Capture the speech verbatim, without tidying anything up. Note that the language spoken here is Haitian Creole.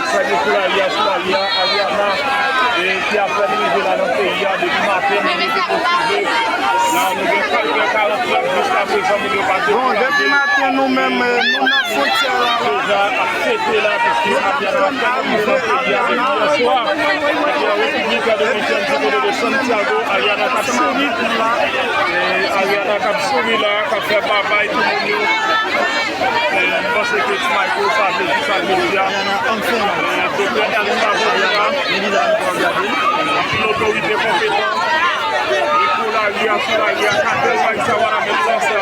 Sa gen sou lari a, sou lari a, Ariana, e, ki apèn rive la nan peyi a, depi maten, moun yo te konfize. La, nou gen kalkè karant nèf, jiska prezan, moun yo pa deplase. Bon, depi maten, nou menm, e, nou nan fwontyè la, la. Deja ap fete la, piske Ariana apèn rive nan peyi a depi yè swa. Epi an Repiblik Dominikèn, du côté de Santiago, Ariana k ap souri. E, Ariana k ap souri la, k ap fè babay tout moun yo. E, m panse ke ti Michael sa vle di sa l vle di a. E, Doktè Elsa Vòlera, anpil otorite konpetan. Li pou lari a, sou lari a, katòz Mayis a, Wanament Concert.